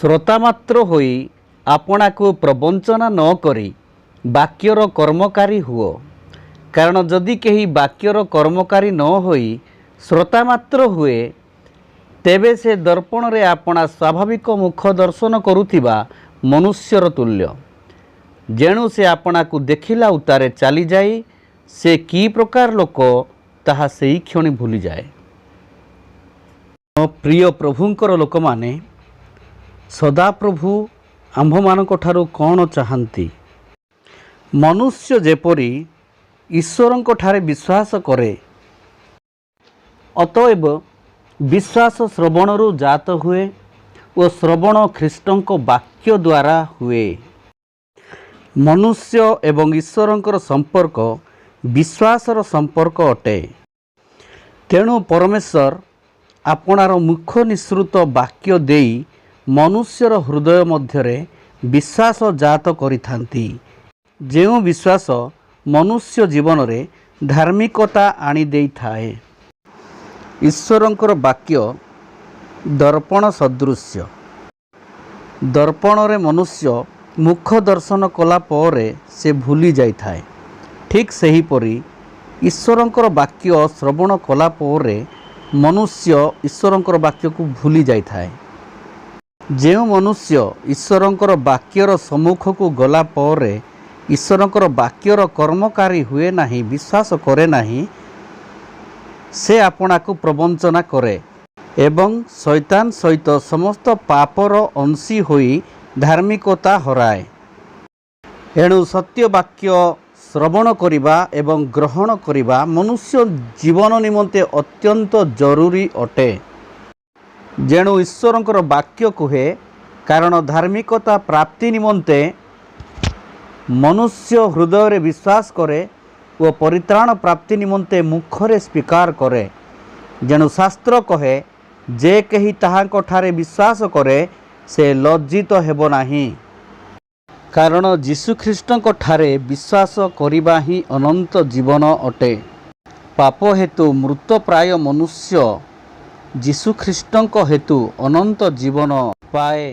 ଶ୍ରୋତା ମାତ୍ର ହୋଇ ଆପଣାକୁ ପ୍ରବଞ୍ଚନା ନ କରି ବାକ୍ୟର କର୍ମକାରୀ ହୁଅ। କାରଣ ଯଦି କେହି ବାକ୍ୟର କର୍ମକାରୀ ନ ହୋଇ ଶ୍ରୋତା ମାତ୍ର ହୁଏ, ତେବେ ସେ ଦର୍ପଣରେ ଆପଣା ସ୍ୱାଭାବିକ ମୁଖ ଦର୍ଶନ କରୁଥିବା ମନୁଷ୍ୟର ତୁଲ୍ୟ। ଯେଣୁ ସେ ଆପଣାକୁ ଦେଖିଲା ଉତ୍ତାରେ ଚାଲିଯାଇ ସେ କି ପ୍ରକାର ଲୋକ, ତାହା ସେଇ କ୍ଷଣି ଭୁଲିଯାଏ। ମୋ ପ୍ରିୟ ପ୍ରଭୁଙ୍କର ଲୋକମାନେ, ସଦାପ୍ରଭୁ ଆମ୍ଭମାନଙ୍କ ଠାରୁ କ'ଣ ଚାହାନ୍ତି? ମନୁଷ୍ୟ ଯେପରି ଈଶ୍ୱରଙ୍କ ଠାରେ ବିଶ୍ୱାସ କରେ, ଅତଏବ ବିଶ୍ୱାସ ଶ୍ରବଣରୁ ଜାତ ହୁଏ ଓ ଶ୍ରବଣ ଖ୍ରୀଷ୍ଟଙ୍କ ବାକ୍ୟ ଦ୍ୱାରା ହୁଏ। ମନୁଷ୍ୟ ଏବଂ ଈଶ୍ୱରଙ୍କର ସମ୍ପର୍କ ବିଶ୍ୱାସର ସମ୍ପର୍କ ଅଟେ। ତେଣୁ ପରମେଶ୍ୱର ଆପଣାର ମୁଖ ନିଃସୃତ ବାକ୍ୟ ଦେଇ ମନୁଷ୍ୟର ହୃଦୟ ମଧ୍ୟରେ ବିଶ୍ୱାସ ଜାତ କରିଥାନ୍ତି, ଯେଉଁ ବିଶ୍ୱାସ ମନୁଷ୍ୟ ଜୀବନରେ ଧାର୍ମିକତା ଆଣିଦେଇଥାଏ। ଈଶ୍ୱରଙ୍କର ବାକ୍ୟ ଦର୍ପଣ ସଦୃଶ୍ୟ। ଦର୍ପଣରେ ମନୁଷ୍ୟ ମୁଖ ଦର୍ଶନ କଲା ପରେ ସେ ଭୁଲି ଯାଇଥାଏ। ଠିକ୍ ସେହିପରି ଈଶ୍ୱରଙ୍କର ବାକ୍ୟ ଶ୍ରବଣ କଲା ପରେ ମନୁଷ୍ୟ ଈଶ୍ୱରଙ୍କର ବାକ୍ୟକୁ ଭୁଲି ଯାଇଥାଏ। ଯେଉଁ ମନୁଷ୍ୟ ଈଶ୍ୱରଙ୍କର ବାକ୍ୟର ସମ୍ମୁଖକୁ ଗଲା ପରେ ଈଶ୍ୱରଙ୍କର ବାକ୍ୟର କର୍ମକାରୀ ହୁଏ ନାହିଁ, ବିଶ୍ୱାସ କରେ ନାହିଁ, ସେ ଆପଣାକୁ ପ୍ରବଞ୍ଚନା କରେ ଏବଂ ଶୈତାନ ସହିତ ସମସ୍ତ ପାପର ଅଂଶୀ ହୋଇ ଧାର୍ମିକତା ହରାଏ। ଏଣୁ ସତ୍ୟ ବାକ୍ୟ ଶ୍ରବଣ କରିବା ଏବଂ ଗ୍ରହଣ କରିବା ମନୁଷ୍ୟ ଜୀବନ ନିମନ୍ତେ ଅତ୍ୟନ୍ତ ଜରୁରୀ ଅଟେ। ଯେଣୁ ଈଶ୍ୱରଙ୍କର ବାକ୍ୟ କୁହେ, କାରଣ ଧାର୍ମିକତା ପ୍ରାପ୍ତି ନିମନ୍ତେ ମନୁଷ୍ୟ ହୃଦୟରେ ବିଶ୍ୱାସ କରେ ଓ ପରିତ୍ରାଣ ପ୍ରାପ୍ତି ନିମନ୍ତେ ମୁଖରେ ସ୍ୱୀକାର କରେ। ଯେଣୁ ଶାସ୍ତ୍ର କହେ, ଯେ କେହି ତାହାଙ୍କ ଠାରେ ବିଶ୍ୱାସ କରେ, ସେ ଲଜ୍ଜିତ ହେବ ନାହିଁ। କାରଣ ଯୀଶୁଖ୍ରୀଷ୍ଟଙ୍କ ଠାରେ ବିଶ୍ୱାସ କରିବା ହିଁ ଅନନ୍ତ ଜୀବନ ଅଟେ। ପାପ ହେତୁ ମୃତପ୍ରାୟ ମନୁଷ୍ୟ ଯୀଶୁଖ୍ରୀଷ୍ଟଙ୍କ ହେତୁ ଅନନ୍ତ ଜୀବନ ପାଏ।